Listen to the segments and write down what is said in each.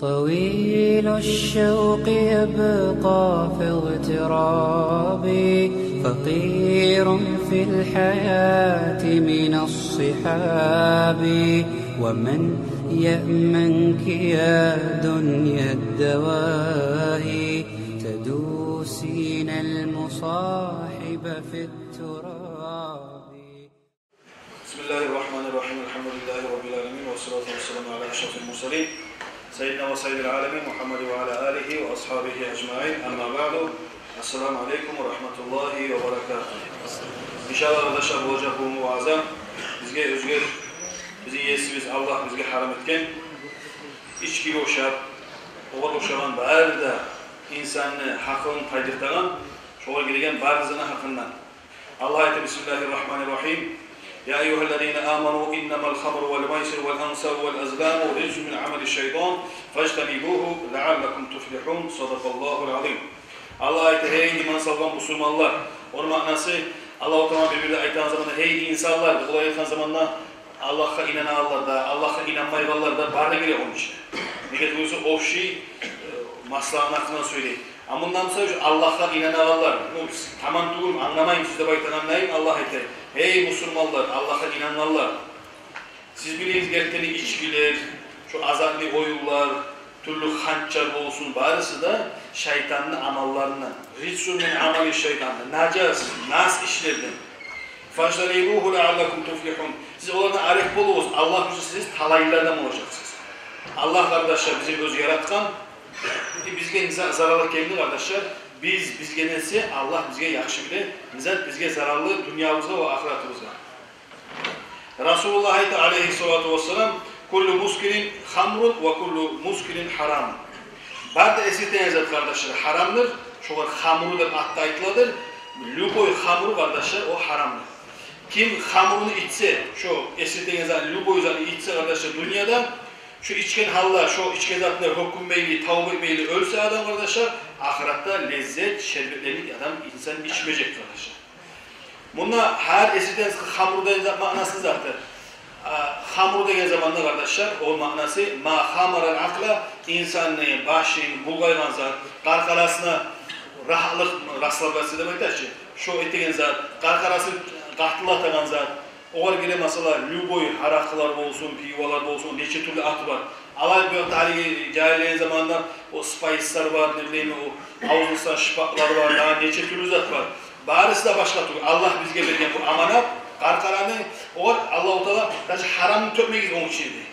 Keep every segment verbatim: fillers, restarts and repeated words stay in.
طويل الشوق يبقى في اغتراب، فقير في الحياة من الصحاب. ومن يأمنك يا دنيا الدواهي، تدوسين المصاحب في التراب. بسم الله الرحمن الرحيم. الحمد لله رب العالمين، والصلاة والسلام على أشرف المرسلين، سيدنا وسيد العالمين محمد وعلى آله وأصحابه أجمعين. أما بعد، السلام عليكم ورحمة الله وبركاته. Иншаллагь, къардашлар, болажакъ бу ваъза бизге оьзге, бизин есибиз Аллагь бизге гьарам этген ичкиге ошап, огъар ошагъан бары да инсанны гьакъылын тайдыртагъан, шогъар гиреген бары затны гьакъындан. Аллагь айта: بسم الله الرحمن الرحيم. يا أيها الذين آمنوا إنما الخمر والميسر والأنصاب والأزلام رجس من عمل الشيطان فاجتنبوه لعلكم تفلحون. صدق الله العظيم. Аллагь айта: «Гьей иман салгъан бусурманлар». Ону маънасы, Аллагьу Таала бир-бирде айтагъан заманда «гьей инсанлар» деп, олай айтагъан заманда Аллагьгъа инанагъанлар да, Аллагьгъа инанмайгъанлар да бары да гире ону ичине. Неге тюгюл эсе общий, э, масъаланы гьакъындан сёйлей. А мунда буса ушу Аллагьгъа инанагъанлар, ну, биз таман тюгюл, англамаймыз деп айтагъандайын, Аллагь айта: «Гьей бусурманлар, Аллагьгъа инангъанлар, сиз билигиз, гертиден ичкилер, шу азартлы оюнлар, тюрлю ханчар болсун, барысы да шайтанны амалларындан. رجس من عمل الشيطان, нажас, нас ишлерден. فاجتنبوه لعلكم تفلحون. Сиз олардан арек болугъуз, Аллагь буюрса, сиз талайлылардан болажакъсыз». Аллагь, къардашлар, бизин оьзю яратгъан, э, бизге не за-, зараллы гелди, къардашлар, биз, бизге не эсе, Аллагь бизге яхшы биле, не зат бизге зараллы дюньябызгъа ва ахыратыбызгъа. Расулуллагь айта, алейгьиссалату вассалам: «كل مسكر خمر وكل مسكر حرام». Бары да эсиртеген зат, къардашлар, гьарамдыр. Шогъар хамру деп ат да айтыладыр. Любой хамру, къардашлар, о гьарамдыр. Ким хамруну ичсе, шо эсиртеген зат, любой затны ичсе, къардашлар, дюньяда, шо ичген гьалда, шо ичген затына гьёкюнмейли, тавба этмейли оьлсе адам, къардашлар, ахыратда леззет шербетлени адам, инсан ичмежек, къардашлар. Мунда гьар эсиртеген хамру деген зат маънасы затдыр. А, хамру деген заманда, къардашлар, о маънасы ما خمر العقل, инсанны башын булгъайгъан зат, къаркъарасына рагьатлыкъ, расслабляться деп айта чы, шо этеген зат, къаркъарасын къатыллатагъан зат. Огъар гире, масала, любой гьаракъылар болсун, пивалар болсун, нече тюрлю аты бар. Алай бу якъда гьалиги жагьиллени заманында о спайслар бар, не билейим, о авзуна шпаклар бар, дагъы нече тюрлю зат бар. Барысы да башгъа тюгюл. Аллагь бизге берген бу аманат, къаркъараны, огъар Аллагьу Таала даже гьарамны тёкмегиз ону ичине дей.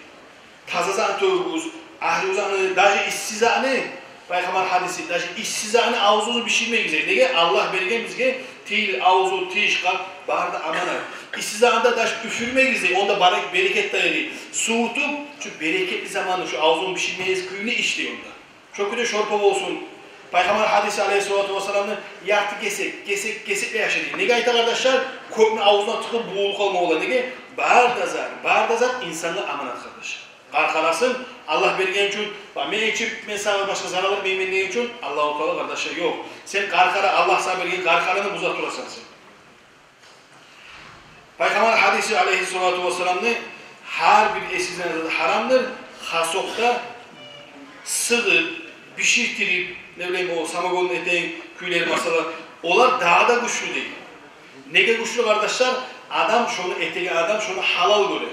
Таза затны тёгюгюз, агьлю затны, даже исси затны, Пайхаммар гьадиси, даже исси затны авзугъузну биширмегиз дей. Неге? Аллагь берген бизге тил, авзу, тиш, къалп, бары да аманат. Исси затны да даже уьфюрмегиз дей, онда барек-, берекет де дей. Сувутуп, шу берекетли заманны, шу авзуну биширмегиз кюйню ич дей онда. Шо кюйде шорпа болсун. Пайхаммар гьадиси, алейгьиссалату вассаламны, ярты кесек, кесек, кесек де яшай дей. Неге айта, къардашлар? Кёпню авзуна тыкъып бувулуп къалма бола. Неге? Бары да зат, бары да зат инсангъа аманат, къардашлар. Къаркъарасын Аллагь бергени учун, ва мен ичип, мен сагъа башгъа зарал этмеймен деген учун Аллагьу Таала, къардашлар, ёкъ. Сен къаркъара, Аллагь сагъа берген къаркъараны буза турасан сен. Пайхаммар гьадиси, алейгьиссалату вассаламны, гьар бир эсиртеген зат гьарамдыр, хасокъда сыгъып, биширтирип, не билейим, о самогонну этеген кюйлер, масала, олар дагъы да гючлю дей. Неге гючлю, къардашлар? Адам шону этеген, адам шону гьалал гёре.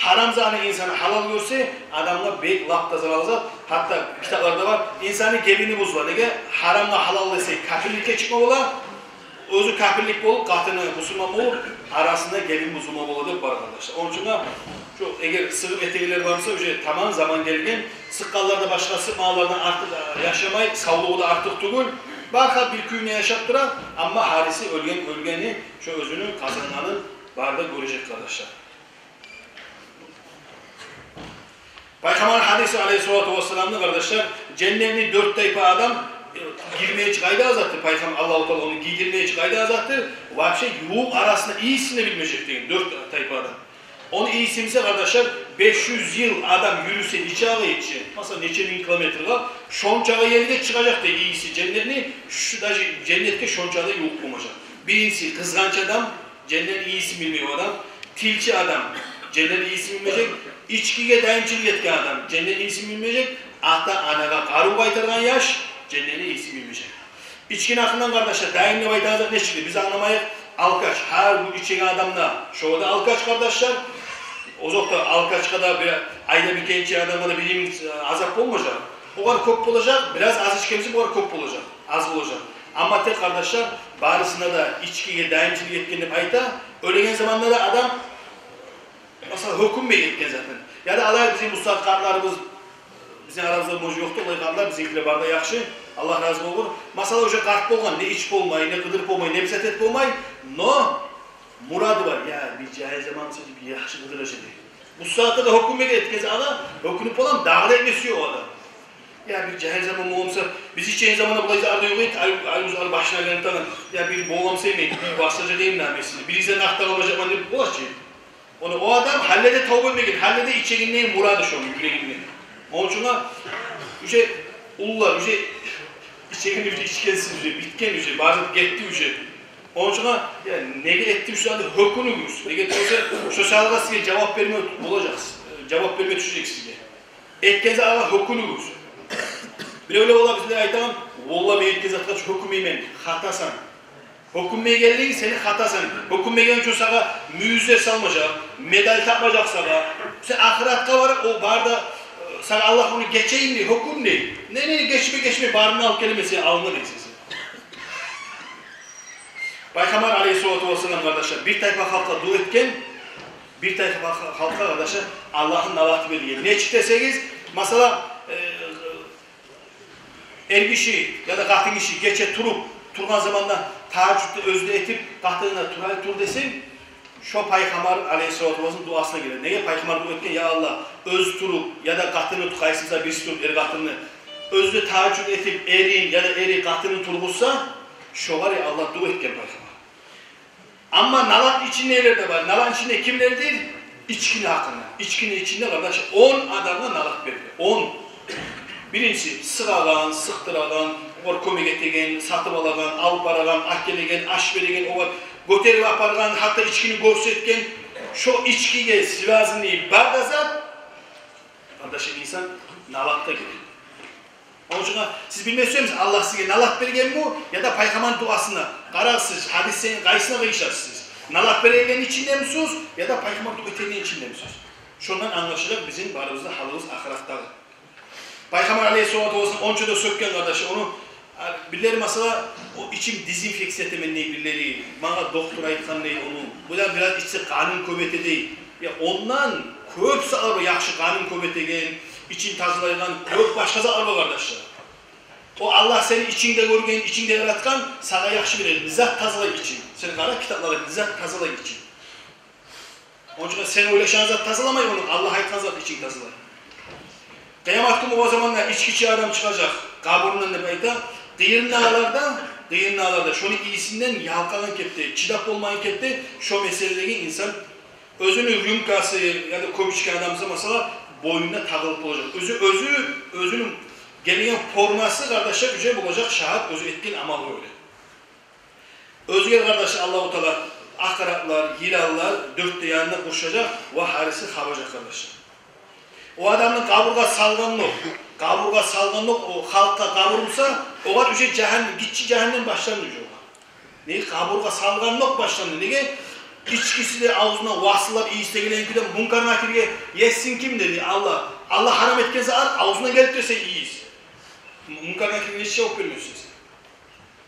Гьарам затны инсан гьалал гёрсе, адамгъа бек лап да зарал зат. Гьатта китапларда бар, инсанны гебини бузула. Неге? Гьарамгъа гьалал десе, капирликге чыкъма бола. Оьзю капирлик болуп, къатыны бусурман болуп, арасында гебин бузулма бола деп бар, къардашлар. Ону учун да, шу, эгер сыгъып этегенлер бар буса, уже таман заман гелген. Сыкъгъанлар да башгъа, сыкъмагъанлардан артыкъ, э, яшамай, савлугъу да артыкъ тюгюл. Бархаб бир кюйню яшап тура, амма гьариси оьлген, оьлгени, шо оьзюню къазангъанын бары да гёрежек, къардашлар. Пайхаммар гьадиси, алейгьиссалату вассаламны, къардашлар, женнетни дёрт тайпа адам, э, гирмеге чыгъагъан затдыр, Пайхаммар, Аллагьу Таала ону гийирмеге чыгъагъан затдыр, вообще ювукъ арасында ийисин де билмежек деген дёрт тайпа адам. Ону ийиси буса, къардашлар, беш юз йыл адам юрюсе нечакъы етише, масала, нече минг километрге, шончакъы ерге чыгъажакъ дей ийиси женнетни, шу даже женнетге шончакъы да ювукъ болмажакъ. Биринчиси къызгъанч адам, женнетни ийисин билмей о адам. Тилчи адам женнетни ийисин билмежек. Ичкиге дайымчылыкъ этген адам женнетни ийисин билмежек. Ата-анагъа къарыв къайтаргъан яш женнетни ийисин билмежек. Ичкини гьакъындан, къардашлар, дайым деп айтагъан зат нечикдир? Биз англамайыкъ. Алкаш, гьар гюн ичеген адам да, шо да алкаш, къардашлар. Озокъда, алкашгъа да, бир айда бир керен ичеген адамгъа да бир йимик, э, азап болмажакъ. Огъар кёп болажакъ, бираз аз ичген буса, огъар кёп болажакъ, аз болажакъ. Амма тек, къардашлар, барысына да ичкиге дайымчылыкъ этген деп айта, оьлеген заманда да адам, масала, гьёкюнмей этген затын. Яда алай бизин бу сагьат къартларыбыз, бизин арабызда, может, ёкъдур олай къартлар, бизинкилер бар да яхшы, Аллагь рази болгъур. Масала, уже къарт болгъан, не ич болмай, не къыдыр болмай, не бир зат эт болмай, но мурады бар. Я бир жагьил заман буса, бир яхшы къыдыражакъ эди. Бу сагьатда да гьёкюнмеге этген затгъа гьёкюнюп боламы, дагъы да этмеси ёкъ адам. Я бир жагьил заман болгъан буса, биз ичеген заманда булай зат да ёкъ эди, ай, ай, уьз ай башына гелип тургъан, я бир болгъан буса эми, бир басажакъ эдим намесине, бир излени артда къалмажакъман деп бола чы. Ону о адам гьали де тавба этмеген, гьали де ичегенни мурады шону юрегинде. Ону учун уже уллулар, уже ичегенни уже ичгенсиз, уже битген, уже бары гетди уже. Ону учун, я, неге этдим шуланы, гьёкюнюгюз. Неге десе, шо саялы сизге жавап берме болажакъ, жавап берме тюшежек сизге. Этген затгъа гьёкюнюгюз. Биревлер бола бизлеге айтагъан: «Валлагь, мен этген затгъа гьёкюнмеймен». Хатасан. Гьёкюнмейгенлигинг сени хатасынг. Гьёкюнмегенинг учун сагъа мюйюзлер салмажакъ, медаль такъмажакъ сагъа. Сен ахыратгъа барып, о бары да, э, сагъа Аллагь ону гечейим дей, гьёкюн дей. Не, не, гечме, гечме, барын алып гелемен сени алдынга дей сен. Пайхаммар алейгьиссалату вассалам, къардашлар, бир тайпа халкъгъа дуа этген, бир тайпа халкъгъа, къардашлар, Аллагьны налаты берген. Нечик десегиз, масала, э, эркиши яда къатынгиши гече туруп, тургъан заманда тагьажжудну оьзю де этип, къатынына: «Тур, тур», – десенг, шо Пайхаммар алейгьиссалату вассаламны дуасына геле. Неге? Пайхаммар дуа этген: «Я Аллагь, оьзю туруп, яда къатыны туруп, къайсыбыз да бириси туруп, эр-къатынны, оьзю де тагьажжуд этип, эрин яда эри къатынын тургъузса, шогъар, я Аллагь», – дуа этген Пайхаммар. Амма налат ичиндегилер де бар. Налат ичинде кимлердир? Ичкини гьакъында. Ичкини ичинде, къардаш, он адамгъа налат берди. Он. Биринчиси, сыгъагъан, сыкъдырагъан, огъар кёмек этеген, сатып алагъан, алып барагъан, алып гелеген, аш береген, огъар гётерип апаргъан, гьатта ичкини гёрсетген. Шо ичкиге связанный бар да зат, къардаш, инсан налатгъа гире. Ону учун сиз билме сюемисиз, Аллагь сизге налат бергенми, яда Пайхаммарны дуасына? Къарагъыз сиз, гьадисни къайсына къыйышасыз сиз? Налат берегенни ичиндемисиз, яда Пайхаммар дуа этегенни ичиндемисиз? Шондан англашылажакъ бизин барыбызны гьалыбыз ахыратдагъы. Пайхаммар алейгьиссалату вассалам онча да сёкген, къардаш, ону, а, бирлери, масала, о ичим дезинфекция этемен дей бирлери, магъа доктор айтгъан дей ону, бу да бираз ичсе къанын кёп эте дей. Я, ондан кёп затлар бар, яхшы къанын кёп этеген, ичин тазалайгъан, кёп башгъа затлар бар, къардашлар. О Аллагь сени ичингде гёрген, ичингде яратгъан, сагъа яхшы бере, не зат тазалай ичин. Сен къара китаплагъа, не зат тазалай ичин. Ону учун сен ойлашагъан зат тазаламай ону, Аллагь айтгъан зат ичинг тазалай. Къыямат гюн болгъан заманда ички ичеген адам чыгъажакъ къабурундан деп айта. Къыйырындагъылар да, къыйырындагъылар да шону ийисинден ялкъагъан кепде, чыдап болмайгъан кепде, шо меселдеги инсан оьзюню рюмкасы яда кёп ичген адам буса, масала, бойнуна тагъылып болажакъ. Оьзю, оьзю, оьзюню гелеген формасы, къардашлар, уже болажакъ шагьат оьзю этген амалгъа гёре. Оьзюне, къардаш, Аллагьу Таала акъараплар, йыланлар дёрт де янына къуршажакъ ва гьариси хабажакъ, къардашлар. О адамны къабургъа салгъандокъ, къабургъа салгъандокъ, о халкъгъа къабур буса, огъар уже жагьан-, гиччи жагьаннем башланды уже огъар. Неге? Къабургъа салгъандокъ башланды. Неге? Ичкиси де авзуна васыллап ийис де гелген кюйде Мункар Накирге: «Есинг ким?» – деди. «Аллагь». «Аллагь гьарам этген затлар авзуна гелип де сен ийис». Мункар Накирге нече жавап бермеси?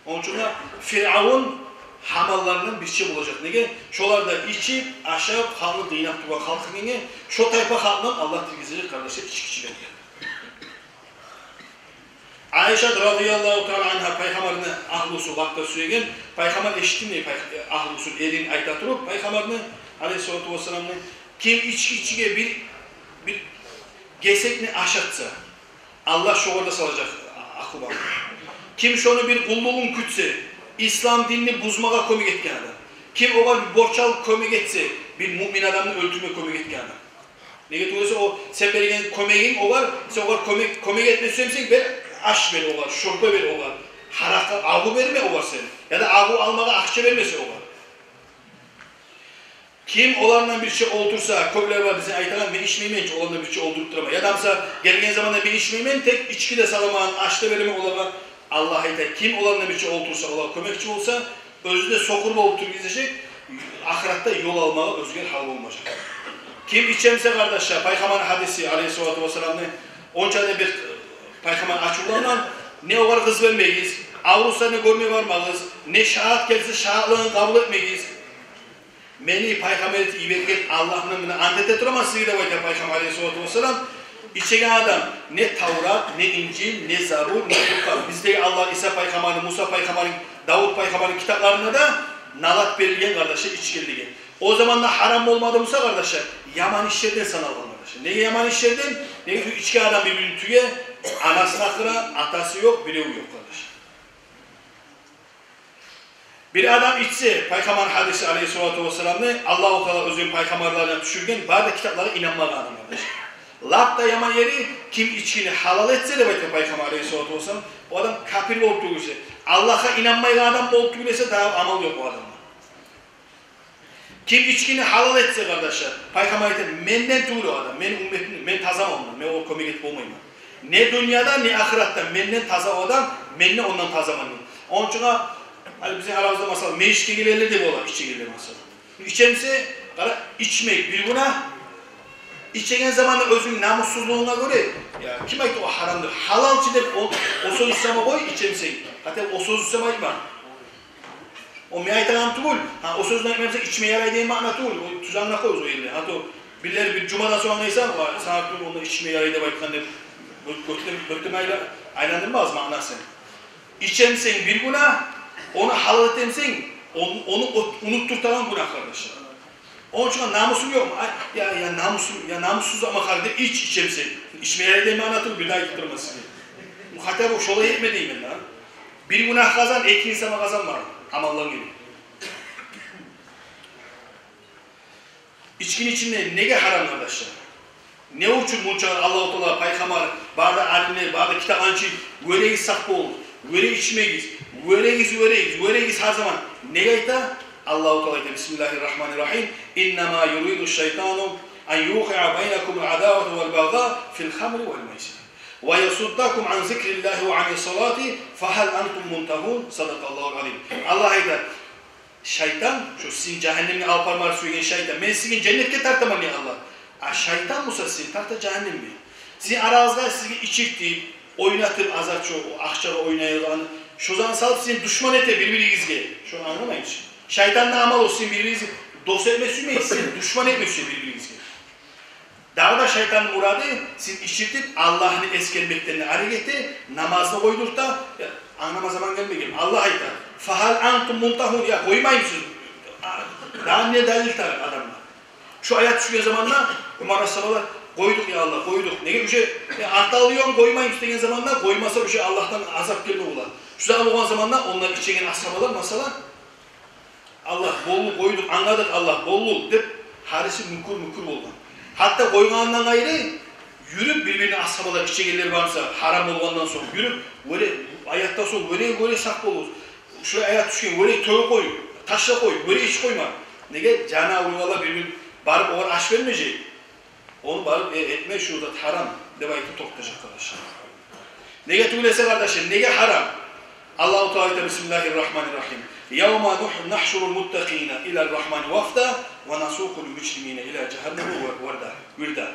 Ону учун да Фиръавун гьаманларындан бирче болажакъ. Неге? Шолар да ичип, ашап, халкъны къыйнап тургъан халкъ экенге, шо тайпа халкъдан Аллагь тиргизежек, къардашлар, ички ичилерге. Айшат радияллагьу таала ангьа, Пайхаммарны агьлюсю, лакъда сюеген, Пайхаммар эшитди дей, пай-, агьлюсю, эрин айта туруп, Пайхаммарны, алейгьиссалату вассаламны: «Ким ички ичиге бир, бир гесекни ашатса, Аллагь шогъар да салажакъ акъубаны. Ким шону бир къуллугъун кютсе, ислам динни бузмагъа кёмек этген адам. Ким огъар бир борч алып кёмек этсе, бир муъмин адамны оьлтюрме кёмек этген адам». Неге тюгюл эсе, о сен берген кёмегинг огъар, сен огъар кёмек, кёмек этме сюемисен, бер, аш бер огъар, шорпа бер огъар, гьаракъы, агъу берме огъар сен. Яда агъу алмагъа акъча берме сен огъар. Ким олардан бирче олтурса, кёплер бар бизин айтагъан: «Мен ичмеймен чи, олардан бирче олтуруп тураман». Яда буса гелген заманда: «Мен ичмеймен, тек ички де саламан, аш да беремен олагъа». Аллагь айта: «Ким олардан бирче олтурса, олагъа кёмекчи болса, оьзю де сокъур болуп туруп гетежек, ахыратда ёл алмагъа оьзге гьал болмажакъ». Ким ичемсе, къардашлар, Пайхаммарны гьадиси, алейгьиссалату вассаламны, онча да бир Пайхаммар ачувлангъан: «Не огъар къыз бермегиз, авруса, не гёрме бармагъыз, не шагьат гелсе, шагьатлыгъын къабул этмегиз. Мени пайхаммар этип йиберген Аллагьны мына ант эте тураман сизге», — деп айта Пайхаммар, алейгьиссалату вассалам. Ичеген адам не Таврат, не Инжил, не Забур, не Фуркъан. Биздеги Аллагь Иса пайхаммарны, Муса пайхаммарны, Давут пайхаммарны китапларында да налат берилген, къардашлар, ичгенлиги. О заманда гьарам болмады буса, къардашлар, яман ишлерден саналгъан, къардашлар. Неге яман ишлерден? Неге тюгюл, ичген адам бир-бирин тюге, анасына къыра, атасы ёкъ, бирев ёкъ, къардашлар. Бир адам ичсе, Пайхаммар гьадиси, алейгьиссалату вассаламны, Аллагьу Таала оьзюню пайхаммарларына тюшюрген бары да китаплагъа инанмагъан адам, къардашлар. Лап да яман ери, ким ичкини гьалал этсе деп айтгъан Пайхаммар, алейгьиссалату вассалам, о адам капир болуп тюгюл эсе, Аллагьгъа инанмайгъан адам болуп тюгюл эсе, дагъы амал ёкъ о адамда. Ким ичкини гьалал этсе, къардашлар, Пайхаммар айта: «Менден тюгюл о адам, мени умметимден, мен тазаман ондан, мен огъар кёмек этип болмайман. Не дюньяда, не ахыратда менден таза о адам, мен де ондан тазаман», — дей. Ону учун гьали бизин арабызда, масала, межитге гелегенлер де бола, ичегенлер, масала. Ичемсе, къара, ичмек бир гюнагь. Ичеген заманда оьзюнг намуссузлугъунга гёре, я, ким айтды о гьарамдыр, гьалал чы деп, о, о сёзню сама къой, ичемсенг. Гьатта о сёзню сама айтма. О мен айтагъан тюгюл, гьа, о сёзню айтмаса ичме ярай деген маъна тюгюл. О тюз англап къоюгъуз о ерде. Гьатта бирлери бир жумадан сонг англайсан, ва, сагъа тюгюл, онда ичме ярай деп айтгъан деп, гё-, гётюрюп, гётюрюп айла-, айландырмагъыз маънасын. Ичемсенг бир гюнагь, ону гьалал этемсенг, он-, ону от-, унутдуртагъан гюнагь, къардашлар. Ону учун намусунг ёкъму? Ай, я, я намусум, я намуссуз, амма гьали де ич, ичемсенг. Ичме ярай деген маъна тюгюл, бир де айтып турмас сизге. Бу гьатта бу шолай этме деймен да. Бир гюнагь къазан, экинчи сама къазанма, амаллар геле. Ичкини ичинде неге гьарам, къардашлар? Не учун мунча Аллагьу Таала, Пайхаммар, бары да алимлер, бары да китап ачып: «Вёрегиз, сакъ болугъуз, вёре ичмегиз, вёрегиз, вёрегиз, вёрегиз гьар заман». Неге айта? Аллагьу Таала айта: «Бисмиллагьи ррагьмани ррагьим. Иннама юриду шшайтану ан юкъиа байнакумул адавата вал багъзаа фил хамри вал майсири, ва ясуддакум ан зикриллагьи ва анис салати, фагьал антум мунтагьун». Садакъаллагьул азим. Аллагь айта: «Шайтан, шо сизин жагьаннемге алып бармагъа сюеген шайтан, мен сизин женнетге тартаман, дей Аллагь. А шайтан буса сизин тарта жагьаннемге. Сизин арагъызгъа сизге ичиртип, ойнатып, азар, шо акъчагъа ойнайгъан, шо затны салып, сизин душман эте бир-биригизге». Шону англамаймысыз? Шайтанны амалы о, сизин бир-биригизге дос этме сюймей, сизин душман этме сюе бир-биригизге. Дагъы да шайтанны мурады сизин ичиртип, Аллагьны эсгермекден арек эте, намазны къойдурта. Я, англама заман гелмеген. Аллагь айта: «Фагьал антум мунтагьун». Я, къоймаймысыз? А, дагъы не далил тарыкъ адамгъа? Шо аят тюшген заманда Умар асгьабалар: «Къойдукъ, я Аллагь, къойдукъ». Неге? Уже, э, арталыйгъан, къоймаймысыз деген заманда, къоймаса, уже Аллагьдан азап гелме бола. Шо заман болгъан заманда онда ичеген асгьабалар, масала, «Аллагь, болду, къойдукъ, англадыкъ, Аллагь, болду», — деп, гьариси мюкюр-мюкюр болгъан. Гьатта къойгъанындан къайры, юрюп, бир-бирини асгьабалар, ичегенлер бар буса, гьарам болгъандан сонг, юрюп: «Вёре, аятдан сонг вёре, вёре, сакъ болугъуз. Шулай аят тюшген, вёре, тёгюп къой, ташлап къой, вёре, ич къойма». Неге? Жаны авругъанлар бир-бирин барып, огъар аш бермежек. Ону барып, э, этме, шу зат гьарам деп айтып токътажакъ, къардашлар. Неге тюгюл эсе, къардашлар, неге гьарам? Аллагьу Таала айта: «Бисмиллагьи ррагьмани ррагьим. Явма нугь-, нагьшурул муттакъина ила ррагьмани вафда, ва насукъул мужримина ила жагьаннама вар-, варда, вирда».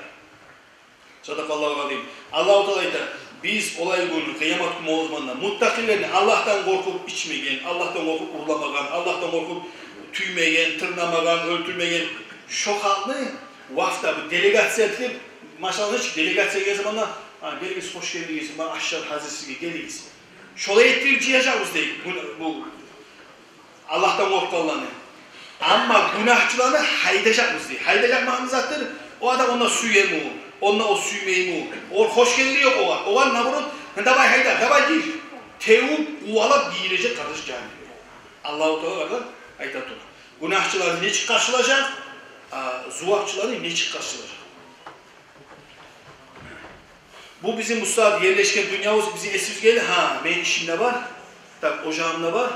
Садакъаллагьул азим. Аллагьу Таала айта: «Биз олай гюн, къыямат гюн болгъан заманда, муттакъилени, Аллагьдан къоркъуп ичмеген, Аллагьдан къоркъуп урламагъан, Аллагьдан къоркъуп тюймеген, тырнамагъан, оьлтюрмеген, шо халкъны вафда, бир делегация этип, машаллагь, гьеч делегация гелген заманда, гьа, гелигиз, хош гелдигиз, ма, ашлар гьазир сизге, гелигиз». Шолай этдирип жыяжакъбыз, дей, бу, бу Аллагьдан къоркъгъанланы. Амма гюнагьчыланы гьайдажакъбыз, дей. Гьайдажакъ маъна затдыр? О адам онда сюеми, онда о сюймейми, о хош гелдири ёкъ огъар. Огъар, наоборот, «Давай, гьайда, давай, гир». Тебип, къувалап гийирежек, къардаш, жагьаннемге. Аллагьу Таала, къардашлар, айта тура. Гюнагьчыланы нечик къаршылажакъ, а зувапчыланы нечик къаршылажакъ? Бу бизин бу сагьат ерлешген дюньябыз бизин эсибизге геле, гьа, мени ишим де бар, так, ожагъым да бар.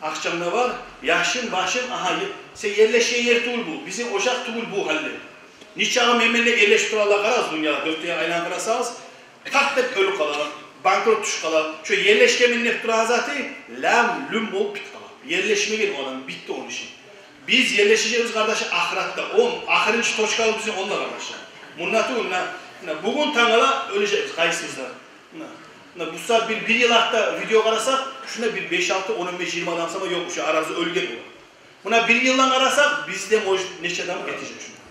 Акъчанг да бар, яшынг, башынг, агьа, е-, сен ерлешген ер тюгюл бу, бизин ожакъ тюгюл бу гьали. Нечакъы менмен деп ерлешип туралар, къарагъыз, дюньяда дёрт де якъ айланып къарасагъыз, так деп оьлюп къала, банкрот тюшюп къала. Шо ерлешгенмен деп турагъан заты лям-люм болуп битип къала. Ерлешмеген о адам, битди ону иши. Биз ерлешежекбиз, къардашым, ахыратда. О ахырынчы точкабыз бизин онда, къардашым. Мунда тюгюл, муна, муна бугюн, тангала оьлежекбиз къайсыбыз да. Муна, муна бу сагьат бир, бир йыл артда видео къарасакъ, шунда бир беш-алты, он, он беш, йигирма адам сама ёкъ, шо арабызда оьлген бола. Муна бир йылдан къарасакъ, бизде, может, нече адам гетежек шунда.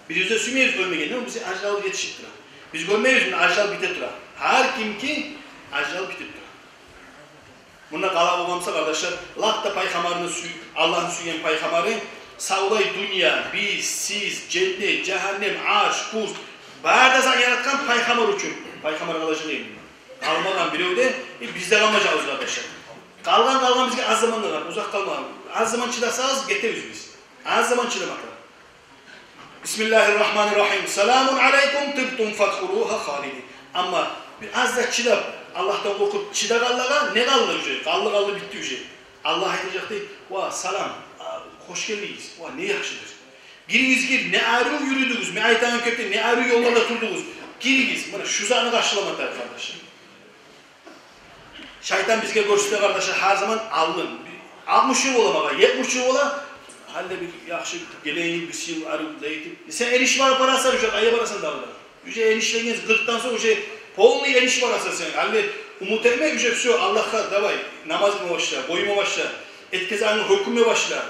Биз де сюймейбиз оьлмегенни, бизин ажалыбыз етишип тура. Биз гёрмейбиз, муна ажал бите тура. Гьар кимки ажал битип тура. Мунда къала болгъан буса, къардашлар, лап да пайхаммарны сюй-, Аллагьны сюйген пайхаммары, савлай дюнья, биз, сиз, женнет, жагьаннем, арш, курс, бары да зат яратгъан пайхаммар учун. Пайхаммар къалажакъ эди. Къалмагъан бирев де, э, биз де къалмажакъбыз, къардашлар. Къалгъан, къалгъан бизге аз заман да къалды, узакъ къалмагъан. Аз заман чыдасагъыз, гетебиз биз. Аз заман чыдама тарыкъ. Бисмиллагьи ррагьмани ррагьим. Саламун алайкум тибтум фадхулугьа халидин. Амма бир аз да чыдап, Аллагьдан къоркъуп чыдагъанлагъа не къалды уже? Къалды, къалды, битди уже. Аллагь айтажакъ дей: «Ва салам, а, хош гелдигиз, ва не яхшыдыр. Гиригиз, гир, не арив юрюдюгюз, мен айтагъан кепде не арив ёлларда турдугъуз. Гиригиз». Муна шу затны къаршылама тарыкъ, къардашлар. Шайтан бизге гёрсете, къардашлар, гьар заман алдын. Алтмыш йыл бола магъа, етмиш йыл бола. Гьали де бир яхшы гелеген йыл, бир йыл арив да этип. Сен эришип барасан уже, къайда барасан дагъы да? Уже эришленген къыркъдан сонг уже полный эришип барасан сен. Гьали де умут этме, уже всё, Аллагьгъа давай, намаз къылма башла, къойма башла. Этген затынгны гьёкюнме башла.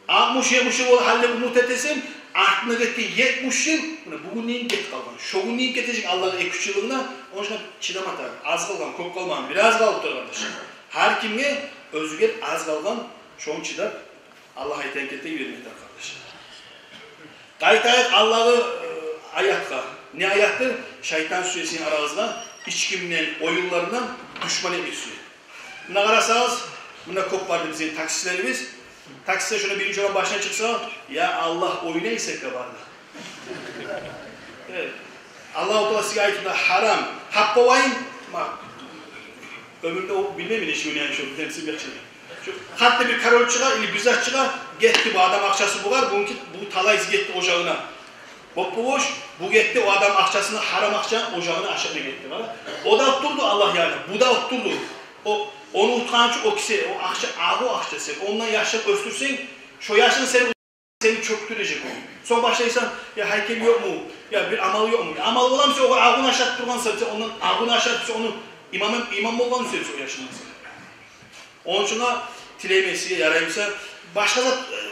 Алтмыш, етмиш йыл бола гьали де умут этесен, артына гетген етмиш йыл, муна бугюн дейин гетип къалгъан. Шо гюн дейин гетежек Аллагьны эки-уьч йылына, ону учун чыдама тарыкъ. Аз къалгъан, кёп къалмагъан, бираз къалып тура, къардашым. Гьар кимге оьзюне аз къалгъан, шону чыдап, Аллагь айтагъан кепде юрюме тарыкъ, къардашым. Къайтайыкъ Аллагьны, э, аятгъа. Не аятдыр? Шайтан сюе сизин арагъызгъа ичкиден, оюнлардан душман этме сюе. Муна къарасагъыз, муна кёп барды бизин таксистлерибиз. Таксиде шуну биринчи адам башына чыкъса, я Аллагь, ойнайсан ка барды. Э, Аллагьу Таала сизге айтып да гьарам, тап болайым. Ма, оьмюрде о билмеймен, эши ойнайын шо, билмеймен, сен бекчи. Шо, гьатта бир король чыгъа или бир зат чыгъа, гетди бу адам акъчасы бугъар, бунки, бу талайсыз гетди ожагъына. Боп-бош, бу гетди, о адам акъчасына, гьарам акъча, ожагъына ашатма гетди, къара. О да утдурду Аллагь янына, бу да утдурду. О, ону утгъанчы о кисе, о акъча, агъу акъча сен, ондан яшлар оьсдюрсенг, шо яшынг сени, сени чёкдюрежек о. Сонг башлайсан, я гьайкел ёкъму, я бир амал ёкъму? Амал боламы сен, огъар агъуну ашатып тургъан сен, сен ондан агъуну ашатып, сен ону имам, имам болгъан сен, сен о яшындан сен. Ону учун тилеймен сизге, яраймы буса, башгъа зат, э,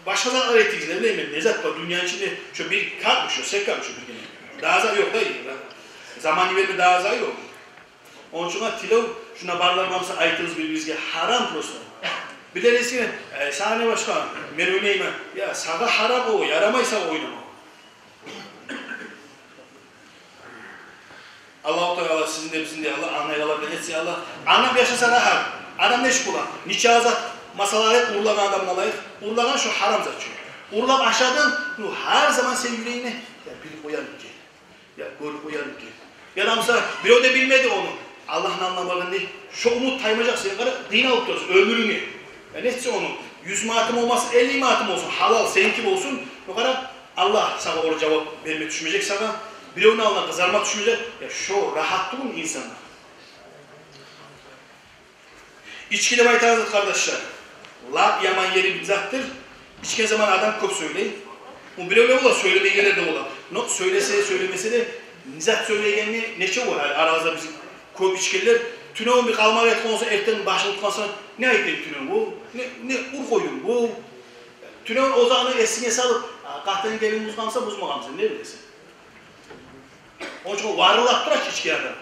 башгъа затлар этигиз, не билейим мен, не зат бар дюньяны ичинде, шо бир кап, шо сен кап, шо бир гене. Дагъы зат ёкъ да, заман йиберме дагъы зат ёкъ. Ону учун тилев, шунда барлар бар буса, айтыгъыз бир-биригизге, гьарам просто. Билерсиз, э, сагъа не башгъа, мен ойнайман, я, сагъа гьарам о, ярамай сагъа ойнама. Аллагьу Таала сизин де, бизин де, Аллагь, англайгъанлардан этсин, Аллагь. Англап яшаса рагьат. Адам нечик бола? Нече зат, масала алайыкъ, урлагъан адамны алайыкъ. Урлагъан шо гьарам зат чы. Урлап ашадынг, ну, гьар заман сени юрегинге, я, билип къояйым экен, я, гёрюп къояйым экен. Я да буса, бирев де билмеди ону. Аллагьны алдына баргъан дей, шо умут таймажакъ сен, къара, къыйналып турасан оьмюрюнге. Я, нетсе ону, юз манатынг болмасын, элли манатынг болсун, гьалал, сеники болсун. Ну, къара, Аллагь сагъа ону жавап берме тюшмежек сагъа, биревню алдына къызарма тюшмежек. Я, шо рагьат тюгюл инсанда. Ички деп айтагъан зат, къардашлар, лап яман ери бир затдыр. Ичген заман адам кёп сёйлей. О биревлер бола, сёйлемейгенлер де бола. Но сёйлесе, сёйлемесе де, не зат сёйлейгени нече бола. Гьали арабызда биз кёп ичгенлер, тюневюн бир къалмакъ этген болса, эртен башын тутгъан сонг, не айтайым тюневюн бу? Не, не ур къойдум бу? Тюневюн о затны эсинге салып, а, къатынынг, гелининг бузгъан буса, бузмагъан буса, не билесен? Ону учун варрыллап тура чы ичген адам.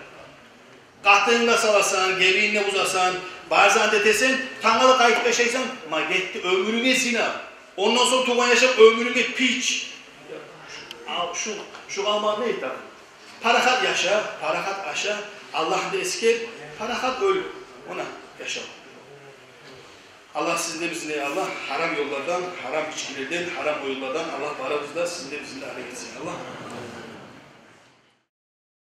Къатынынг да саласан, гелининг де бузасан, бар затны этесен, тангала къайтып яшайсан, ма гетди оьмюрюнге зина. Ондан сонг тувгъан яшлар оьмюрюнге пич. Ал, шу, шу къалмагъа не этер? Парахат яша, парахат аша, Аллагьны да эсгер, парахат оьл. Она яшав. Аллагь сизин де, бизин де, Аллагь, гьарам ёллардан, гьарам ичгилерден, гьарам оюнлардан Аллагь барыбызны да, сизин де, бизин де арек этсин, Аллагь.